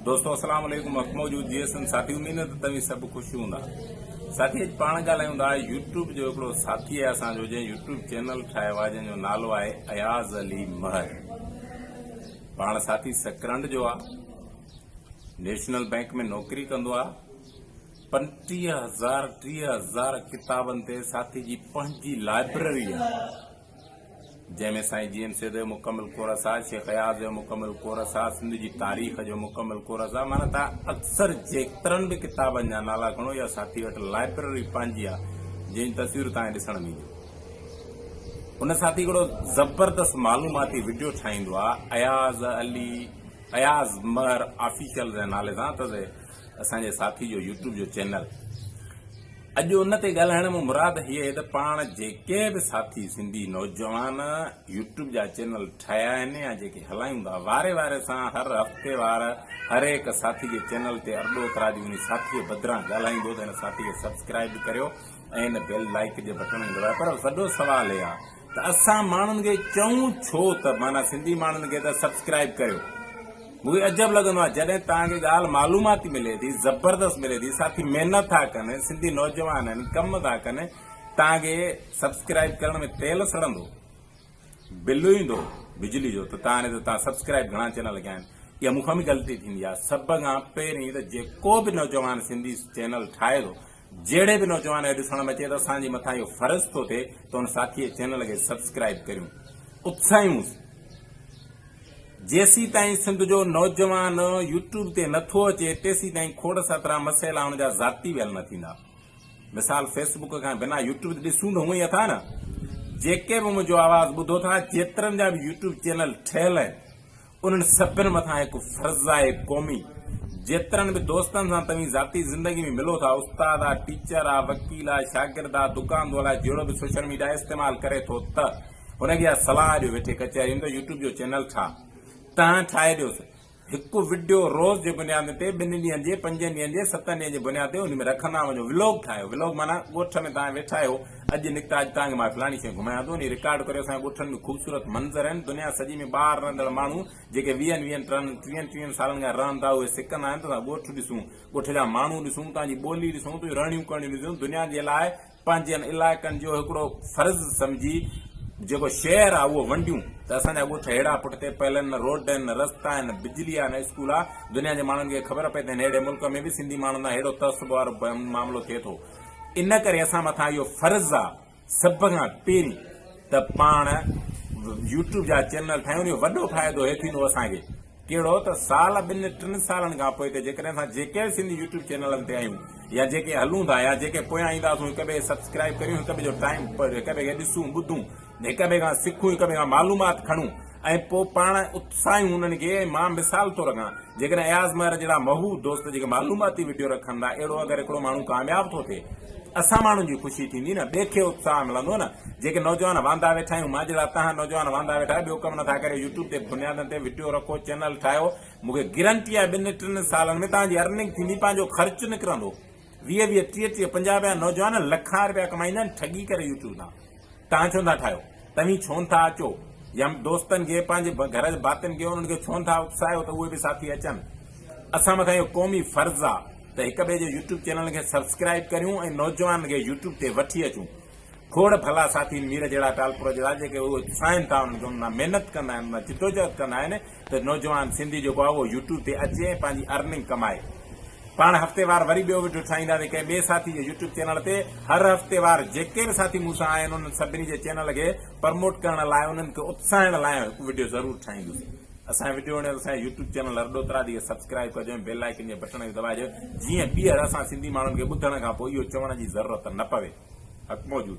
دوستو اسلام عليڪم حق موجود جي ايس اين ساٿي اميد ته توهين سڀ خوش هوندا ساٿي اڄ پاڻ ڳالهايون ٿا يوٽيوب جو هڪڙو ساٿي آهي اسان جو جنهن يوٽيوب چينل ٺاهيو آهي جنهن جو نالو آهي اياز علي مهر پاڻ ساٿي سڪرنڊ جو آهي نيشنل بئنڪ ۾ نوڪري ڪندو آهي 25000 30000 ڪتابن تي ساٿي جي پنهنجي لائبريري آهي جنهن ۾ سائين جي ايم سيد جو مڪمل ڪورس آ، شيخ اياز جو مڪمل ڪورس آ، سنڌ جي تاريخ جو مڪمل ڪورس آ، معنيٰ ته اڪثر جيترن به ڪتابن جا نالا کڻو يا ساٿي وٽ لائبرري پنهنجي آ، جنهن جون تصويرون توهان کي ڏسڻ ۾ اينديون. ان ساٿي هڪڙو زبردست معلوماتي وڊيو ٺاهيندو آ، اياز علي اياز مهر آفيشل جي نالي سان اٿس اسان جي ساٿي جو يوٽيوب جو چينل. اڄ ان تي ڳالهائڻ مان مراد هيء آهي ته پاڻ جيڪي به ساٿي سنڌي نوجوان يوٽيوب جا چينل ٺاهيا آهن يا جيڪي هلايون ٿا واري واري سان هر هفتي وار هر هڪ ساٿي جي چينل تي ارڏو اترادي انهي ساٿي جي بدران ڳالهائيندو ته هن ساٿي کي سبسڪرائيب به ڪريو ۽ هن بيل لائيڪ جي بٽڻ کي دٻايو پر وڏو سوال هي آهي ته اسان ماڻهن کي چئون ڇو ته معنيٰ سنڌي ماڻهن کي ته سبسڪرائيب ڪريو. مون کي عجب لڳندو آهي جڏهن توهان کي ڳالهه معلوماتي ملي ٿي زبردست ملي ٿي ساٿي محنت ٿا ڪن سنڌي نوجوان آهن ڪم ٿا ڪن توهان کي سبسڪرائيب ڪرڻ ۾ تيل سڙندو بل ايندو بجلي جو ته توهان ته توهان سبسڪرائيب گهڻا چينل ڪيا آهن اها مون کان به غلطي ٿيندي آهي سڀ کان پهرين ته جيڪو به نوجوان سنڌي چينل ٺاهي ٿو جهڙي به نوجوان کي ڏسڻ ۾ اچي ته اسان جي مٿان اهو فرض ٿو ٿئي ته ان ساٿيء چينل کي سبسڪرائيب ڪريون اتساهيونس. جيسيتائين سنڌ جو نوجوان يوٽيوب تي نه ٿو اچي تيسيتائين کوڙ ساترا مسئلا ان جا ذاتي به حل نه ٿيندا. مثال فيس بڪ کان بنا يوٽيوب تي ڏسون ته هونئن ئي اٿا نه. جيڪي به منهنجو آواز ٻڌو ٿا جيترن جا به يوٽيوب چينل ٺهيل آهن انهن سڀن مٿان هڪ فرض آهي قومي جيترن به دوستن سان توهين ذاتي زندگي ۾ ملو ٿا استاد آ ٽيچر آ وڪيل آ شاگرد آ دڪاندول آ جهڙو به سوشل ميڊيا استعمال ڪري ٿو ته هن کي اها صلاح ڏيو ويٺي ڪچهري ۾ ته يوٽيوب جو چينل ٺاهه تهان ٺاهي ڏيوس هڪ وڊيو روز جي بنياد تي ٻن ڏينهن جي پنجن ڏينهن جي ستن ڏينهن جي بنياد تي ان ۾ رکندا وڃو ولوگ ٺاهيو ولوگ معنيٰ ڳوٺ ۾ توهان ويٺا آهيو اڄ نڪتا اڄ توهان کي مان فلاڻي شيء گهمايان ٿو انهي رڪارڊ ڪريو اسان جي ڳوٺن ۾ خوبصورت منظر آهن دنيا سڄي ۾ ٻاهر رهندڙ ماڻهو جيڪي ويهن ويهن ٽن ٽيهن ٽيهن سالن کان رهن ٿا اهي سکندا آهن ته اسان ڳوٺ ڏسون ڳوٺ جا ماڻهو ڏسون اتان جي ٻولي ڏسون اتان جون رهڻيون ڪهڻيون ڏسون دنيا جي لاء پنهنجن علائقن جو هڪڙو فرض سمجهي جيڪو شهر آهي اهو ونڊيون ته اسان جا ڳوٺ ههڙا پٺتي پيل آهن نه روڊ آهن نه رستا آهن نه بجلي آهي نه اسڪول آهي دنيا جي ماڻهن کي خبر پئي ته هن ههڙي ملڪ ۾ به سنڌي ماڻهن سان ههڙو تعصب وارو معاملو ٿئي ٿو ان ڪري اسان مٿان اهو فرض آ سڀ کان پهرين ته پاڻ يوٽيوب جا چينل ٺاهيون ان جو وڏو فائدو هي ٿيندو اسان کي ڪهڙو ته سال ٻن ٽن سالن کان پوء ته جيڪڏهن اسان جيڪي به سنڌي يوٽيوب چينلن تي آهيون يا جيڪي هلون ٿا يا جيڪي پويان اينداسون هڪ ٻئي سبسڪرائب ڪريون هڪ ٻئي جو ٽائيم هڪ ٻئي کي ڏسون ٻڌون هڪ ٻئي کان سکون هڪ ٻئي کان معلومات کڻون ۽ پوء پاڻ اتساهيون انهن کي ۽ مان مثال ٿو رکان جيڪڏهن اياز مهر جهڙا محبوب دوست جيڪي معلوماتي وڊيو رکن ٿا اهڙو اگر هڪڙو ماڻهو ڪامياب ٿو ٿئي اسان ماڻهن جي خوشي ٿيندي نه ٻئي کي اتساهه ملندو نه جيڪي نوجوان واندا ويٺا آهيون مان جهڙا تهان نوجوان واندا ويٺا آهيو ٻيو ڪم نٿا ڪريو يوٽيوب تي بنيادن تي وڊيو رکو چينل ٺاهيو مون کي گرنٽي آهي ٻن ٽن سالن ۾ توهان جي ارننگ ٿيندي پنهنجو خرچ نڪرندو ويهه ويهه ٽيهه ٽيهه پنجاهه پنجاهه نوجوان لکان رپيا ڪمائيندا آهن ٺڳي ڪري يوٽيوب تان توهان ڇو نٿا ٺاهيو؟ توهين ڇونه ٿا اچو؟ يا دوستن کي، پنهنجي گهر جي ڀاتين کي، انهن کي ڇونه ٿا اتساهيو ته اهي به ساٿي اچن؟ اسان مٿان اهو قومي فرض آ ته هڪ ٻئي جي يوٽيوب چينلن کي سبسڪرائيب ڪريون ۽ نوجوانن کي يوٽيوب تي وٺي اچون. کوڙ ڀلا ساٿي مير جهڙا ٽالپر جهڙا جيڪي اهو اتساهين ٿا انهن کي انهن سان محنت ڪندا آهن انهن سان جدوجهد ڪندا آهن ته نوجوان سنڌي جيڪو آهي اهو يوٽيوب تي اچي ۽ پنهنجي ارننگ ڪمائي. پاڻ هفتيوار وري ٻيو وڊيو ٺاهينداسين ڪنهن ٻئي ساٿي جي يوٽيوب چينل تي. هر هفتيوار جيڪي به ساٿي مون سان آهن انهن سڀني جي چينل کي پرموٽ ڪرڻ لاء انهن کي اتساهڻ لاء هڪ وڊيو ضرور ٺاهيندس. اسان جو وڊيو وڻيو ته اسان جو يوٽيوب چينل ارڏوترادي کي سبسڪرائيب ڪجو ۽ بيل آئيڪن جي بٽڻ کي دٻائجو جيئن ٻيهر اسان سنڌي ماڻهن کي ٻڌڻ کان پوء اهو چوڻ جي ضرورت نه پوي. حق موجود.